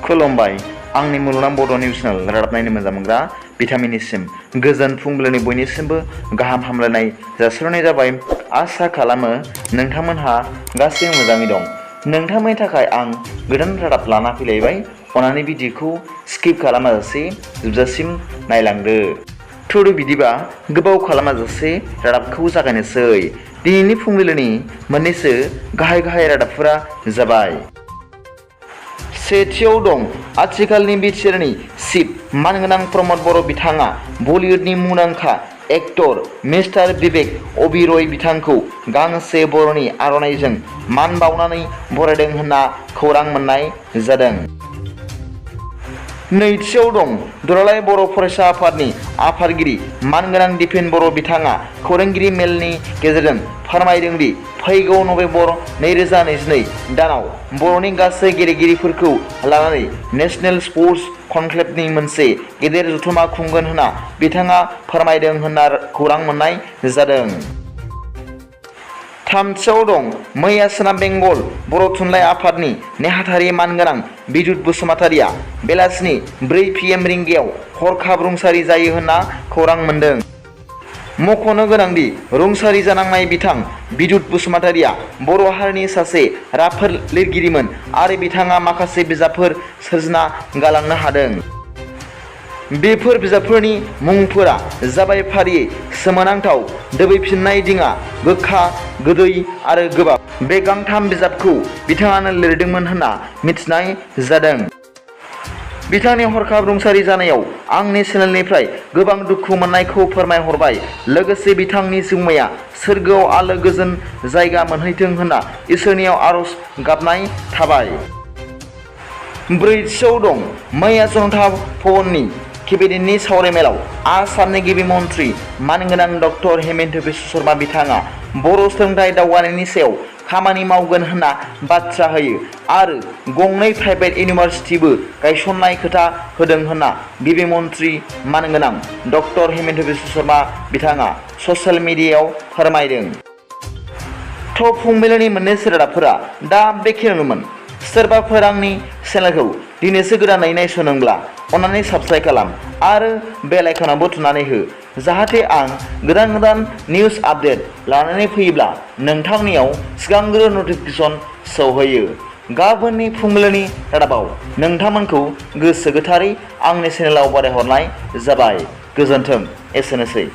खुलुमबाय आंनि मुलुगनां बड' निउस चेनेल रादाब नायनो मोजां मोनग्रा बिथांमोननिसिम गोजोन फुंबिलिनि बयनिसिमबो गाहाम हामलायनाय जासिहरनाय जाबाय। आसा खालामो नोंथांमोनहा गासैबो मोजाङै दं। नोंथांमोननि थाखाय आं गोदान रादाब लाना फैलायबाय। अन्नानै भिडिअखौ स्किप खालामाजासे जोबजासिम नायलांदो। थुदो बिदिबा गोबाव खालामाजासे रादाबखौ जागायनोसै। दिनैनि फुंबिलिनि मोननैसो गाहाय रादाबफोरा जाबाय। सेथियाव दं आथिखालनि BTRनि चिफ मानगोनां प्रमद बर' बिथाङा बलिउडनि मुंदांखा एक्टर मिस्टार विवेक ओबेरय बिथांखौ गांसे बर'नि आर'नाइजों मान बावनानै बरायदों होनना खौरां मोननाय जादों। नैथियाव दं दुलाराय बर' फरायसा आफादनि आफादगिरि मानगोनां दिपेन बर' बिथाङा खौरांगिरि मेलनि गेजेरजों फोरमायदों दि फैगौ नभेम्बर 2022 दानाव बर'नि गासै गेलेगिरिफोरखौ लानानै नेशनेल स्पर्ट्स कनक्लेभनि मोनसे गेदेर जथुम्मा खुंगोन होनना बिथाङा फोरमायदों होनना खौरां मोननाय जादों। थामथियाव दं मैया सोनाब बेंगल बर' थुनलाइ आफादनि नेहाथारि मानगोनां बिदुत बसुमतारिया बेलासिनि 4 PM रिंगायाव हरखाब रुंसारि जायो होनना खौरां मोनदों। मख'नो गोनांदि रुंसारि जानांनाय बिथां बिदुत बसुमतारिया बर' हारिनि सासे राफोद लिरगिरिमोन आरो बिथाङा माखासे बिजाबफोर सोरजिना गालांनो हादों। बेफोर बिजाबफोरनि मुंफोरा जाबाय फारियै सोमोनांथाव, दोबैफिननाय दिङा, गोखा गोदै आरो गोबाब। बे गांथाम बिजाबखौ बिथाङानो लिरदोंमोन होनना मिथिनाय जादों। बिथांनि हरखाब रुंसारि जानायाव आंनि चेनेलनिफ्राय गोबां दुखु मोननायखौ फोरमायहरबाय। लोगोसे बिथांनि जिउमाया सोरगोआव आलो गोजोन जायगा मोनहैथों होनना इसोरनियाव आरज गाबनाय थाबाय। ब्रैथियाव दं मैया जनता भवननि केबिनेटनि सावरायमेलाव आसामनि गिबि मन्थ्रि मानगोनां डक्टर हिमन्त बिश्व शर्मा बिथाङा बर' सोलोंथाइ दावगानायनि सायाव खामानि मावगोन होनना बाथ्रा होयो आरो गंनै प्राइभेट इउनिभार्सिटिबो गायसननाय खोथा होदों होनना गिबि मन्थ्रि मानगोनां डक्टर हिमन्त बिश्व शर्मा बिथाङा ससियेल मिडियायाव फोरमायदों। थ' फुंबिलिनि मोननैसो रादाबफोरा दा बेखिनियानोमोन। सोरबाफोर आंनि चेनेलखौ दिनैसो गोदानै नायसनदोंब्ला अन्नानै साबस्क्राइब खालाम आरो बेल आइकनावबो थुनानै हो, जाहाथे आं गोदान निउस आपडेट लानानै फैयोब्ला नोंथांनियाव सिगांग्रो नटिफिकेसन सौहैयो। गाबोननि फुंबिलिनि रादाबाव नोंथांमोनखौ गोसो गोथारै आंनि चेनेलाव बरायहरनाय जाबाय। गोजोन्थों। एसेनोसै।